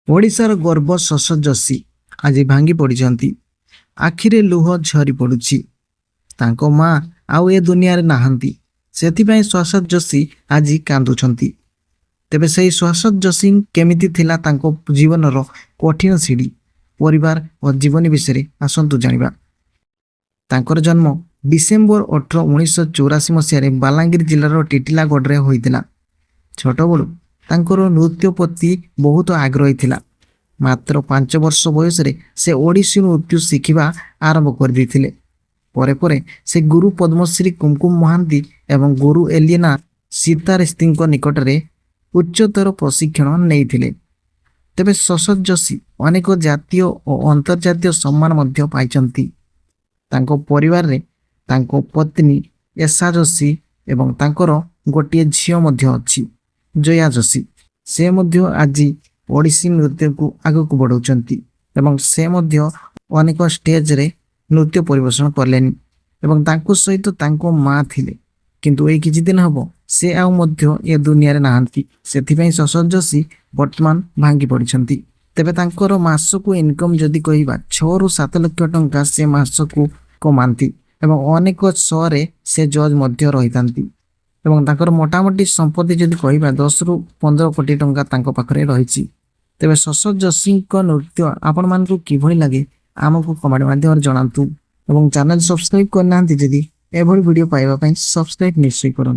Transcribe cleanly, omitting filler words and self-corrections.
ଓଡ଼ିଶାର ଗର୍ବ ଶଶ ଯୋଶୀ ଆଜି ଭାଙ୍ଗି ପଡ଼ିଛନ୍ତି। ଆଖିରେ ଲୁହ ଝରି ପଡ଼ୁଛି। ତାଙ୍କ ମା ଆଉ ଏ ଦୁନିଆରେ ନାହାନ୍ତି, ସେଥିପାଇଁ ଶାଶ୍ୱତ ଯୋଶୀ ଆଜି କାନ୍ଦୁଛନ୍ତି। ତେବେ ସେହି ଶାଶ୍ୱତ ଯୋଶୀ କେମିତି ଥିଲା ତାଙ୍କ ଜୀବନର କଠିନ ସିଡ଼ି, ପରିବାର ଓ ଜୀବନୀ ବିଷୟରେ ଆସନ୍ତୁ ଜାଣିବା। ତାଙ୍କର ଜନ୍ମ ଡିସେମ୍ବର 18, 1984 ମସିହାରେ ବାଲାଙ୍ଗୀର ଜିଲ୍ଲାର ଟିଟିଲାଗଡ଼ରେ ହୋଇଥିଲା। ଛୋଟବେଳୁ ତାଙ୍କର ନୃତ୍ୟ ପ୍ରତି ବହୁତ ଆଗ୍ରହୀ ଥିଲା। ମାତ୍ର 5 ବର୍ଷ ବୟସରେ ସେ ଓଡ଼ିଶୀ ନୃତ୍ୟ ଶିଖିବା ଆରମ୍ଭ କରିଦେଇଥିଲେ। ପରେ ପରେ ସେ ଗୁରୁ ପଦ୍ମଶ୍ରୀ କୁମକୁମ ମହାନ୍ତି ଏବଂ ଗୁରୁ ଏଲିନା ସୀତାରିସ୍ତିଙ୍କ ନିକଟରେ ଉଚ୍ଚତର ପ୍ରଶିକ୍ଷଣ ନେଇଥିଲେ। ତେବେ ଶଶତ ଯୋଶୀ ଅନେକ ଜାତୀୟ ଓ ଅନ୍ତର୍ଜାତୀୟ ସମ୍ମାନ ମଧ୍ୟ ପାଇଛନ୍ତି। ତାଙ୍କ ପରିବାରରେ ତାଙ୍କ ପତ୍ନୀ ଏଷା ଯୋଶୀ ଏବଂ ତାଙ୍କର ଗୋଟିଏ ଝିଅ ମଧ୍ୟ ଅଛି, ଜୟା ଯୋଶୀ। ସେ ମଧ୍ୟ ଆଜି ଓଡ଼ିଶୀ ନୃତ୍ୟକୁ ଆଗକୁ ବଢ଼ାଉଛନ୍ତି ଏବଂ ସେ ମଧ୍ୟ ଅନେକ ଷ୍ଟେଜରେ ନୃତ୍ୟ ପରିବେଷଣ କଲେଣି ଏବଂ ତାଙ୍କ ସହିତ ତାଙ୍କ ମା ଥିଲେ, କିନ୍ତୁ ଏଇ କିଛି ଦିନ ହେବ ସେ ଆଉ ମଧ୍ୟ ଏ ଦୁନିଆରେ ନାହାନ୍ତି। ସେଥିପାଇଁ ଶଶତ ଯୋଶୀ ବର୍ତ୍ତମାନ ଭାଙ୍ଗି ପଡ଼ିଛନ୍ତି। ତେବେ ତାଙ୍କର ମାସକୁ ଇନକମ୍ ଯଦି କହିବା, 6ରୁ 7 ଲକ୍ଷ ଟଙ୍କା ସେ ମାସକୁ କମାନ୍ତି ଏବଂ ଅନେକ ଶୋରେ ସେ ଜଜ୍ ମଧ୍ୟ ରହିଥାନ୍ତି ଏବଂ ତାଙ୍କର ମୋଟାମୋଟି ସମ୍ପତ୍ତି ଯଦି କହିବା, 10ରୁ 15 କୋଟି ଟଙ୍କା ତାଙ୍କ ପାଖରେ ରହିଛି। ତେବେ ଶଶତ ଯୋଶୀଙ୍କ ନୃତ୍ୟ ଆପଣମାନଙ୍କୁ କିଭଳି ଲାଗେ, ଆମକୁ କମେଣ୍ଟ ମାଧ୍ୟମରେ ଜଣାନ୍ତୁ ଏବଂ ଚ୍ୟାନେଲ ସବସ୍କ୍ରାଇବ୍ କରିନାହାନ୍ତି ଯଦି, ଏଭଳି ଭିଡ଼ିଓ ପାଇବା ପାଇଁ ସବସ୍କ୍ରାଇବ୍ ନିଶ୍ଚୟ କରନ୍ତୁ।